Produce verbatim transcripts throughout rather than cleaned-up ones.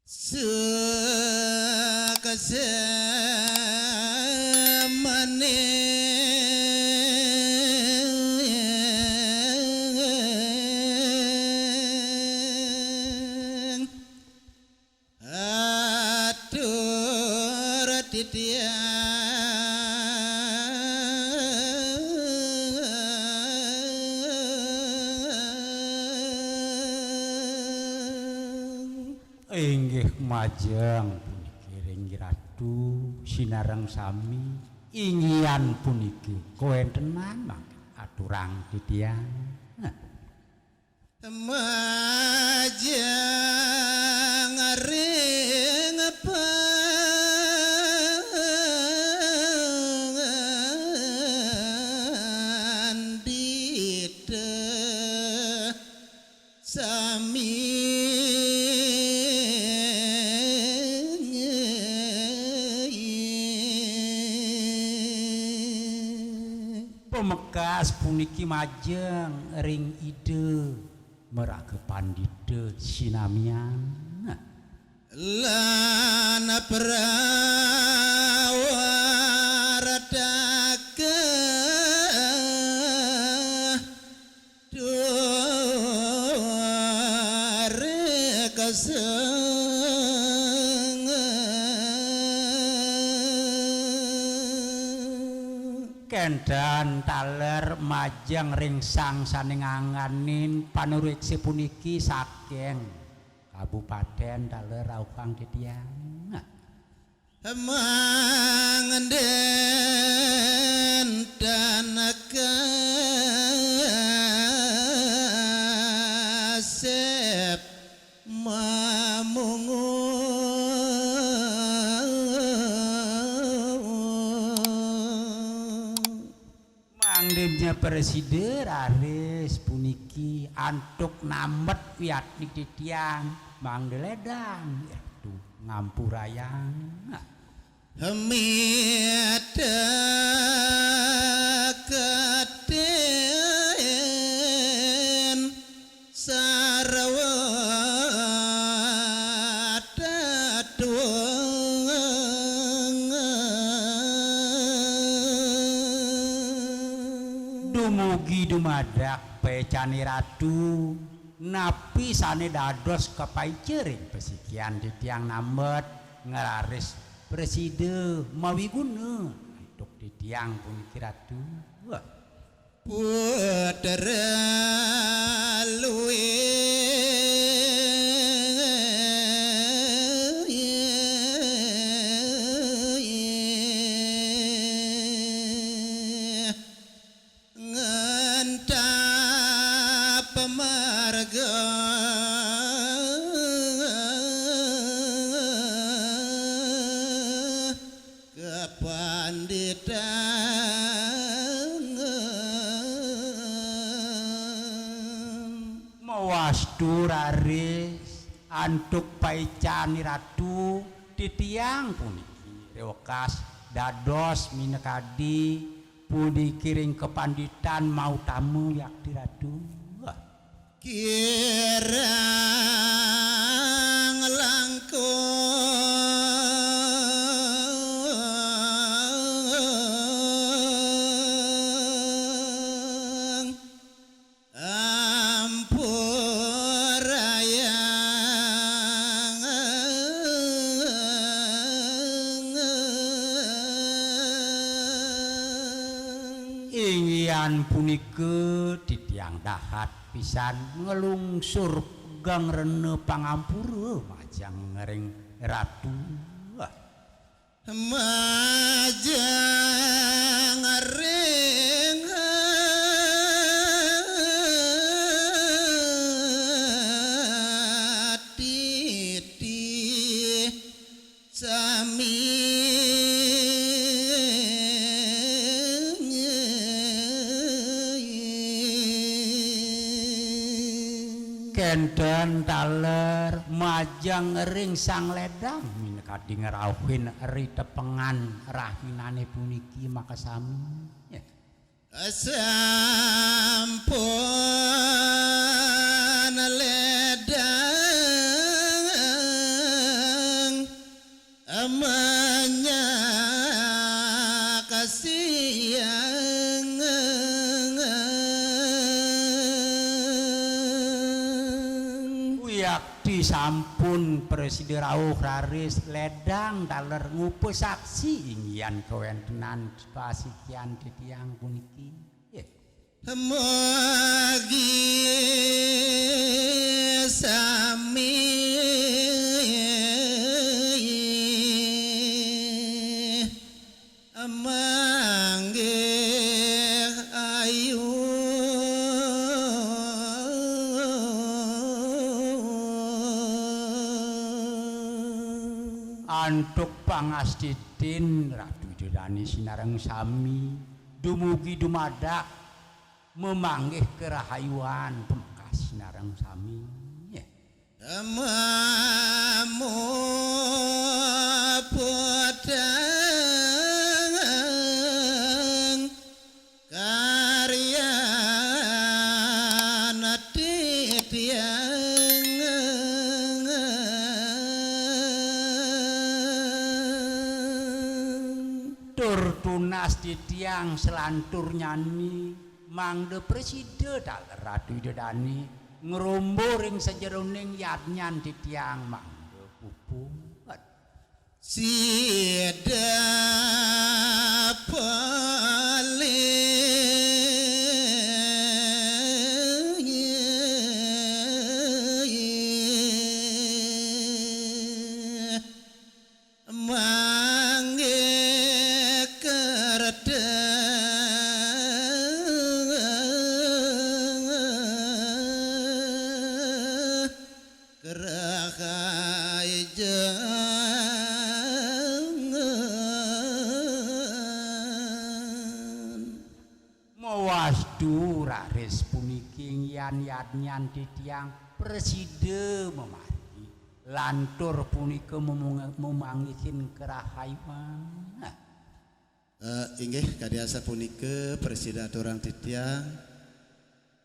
Sukasemaning atur titiang. Inggih majeng puniki ring Ratu sinareng sami. Inggihan puniki kawentenan mangkin aturang titiang. Majeng ring pandita sami. Pamekas puniki majeng ring Ida maraga pandita sinamian. Lan prawartaka tur kaseng. Kenten taler majeng ring sang sane ngangganin panureksa puniki saking kabupaten taler rauhang titiang. Mangden tanaka sep mamungu. Mangdenya prasida raris puniki antuk nambet wiatni titiang mangda ledang, yaitu ngampurayang. Mita katen sarwa tatwang. Dumugi dumadak pecane Ratu, napi sane dados kapaica ring pasikian titiang nambet ngraris prasida mawiguna antuk titiang puniki Ratu. Wah. Putra luih. Ngentap marga kapanditan. Mawastu raris antuk paicani Ratu, titiang puniki rewekas dados minakadi puniki ring kapanditan mautama yakti Ratu. Kirang langkung ampurayang. Inggihan punika titiang dahat pisan nglungsur gangrena pangampura majeng ring Ratu. Majeng ring titi sami. Kenten taler majeng ring Sang Ledang minakadi ngrauhin ritepengan rahinane puniki makasami. Sampun Ledang Manyakasiang. Wiakti sampun prasida rauh raris ledang taler ngupasaksi inggihan kawéntenan pasikian titiang puniki. Mugi sami manggih ayu. Antuk pangastitin Ratu Ida Dané sinareng sami, dumugi dumadak mamanggih karahayuan pamekas sinareng sami. Mamuputang karyan titiang. Tur tunas titiang selantur nyani mangda prasida taler Ratu Ida Dané ngrombo ring sajeroning yadnyan titiang mangda puput. Sida palih manggih kerta kerahai jangan. Mawastu raris puniki inggihan yadnyan titiang prasida mamargi. Lantur punika memung-, memanggihin karahayuan. Eh, inggih, kadi asapunika prasida aturang titiang,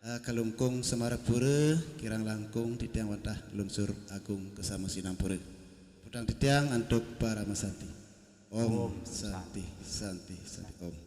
eh, Kalungkung Semarapura, kirang langkung titiang wantah lungsur agung kasama sinampura. Putang titiang antuk paramasanti. Om Om Santi, Santi, Santi, Om.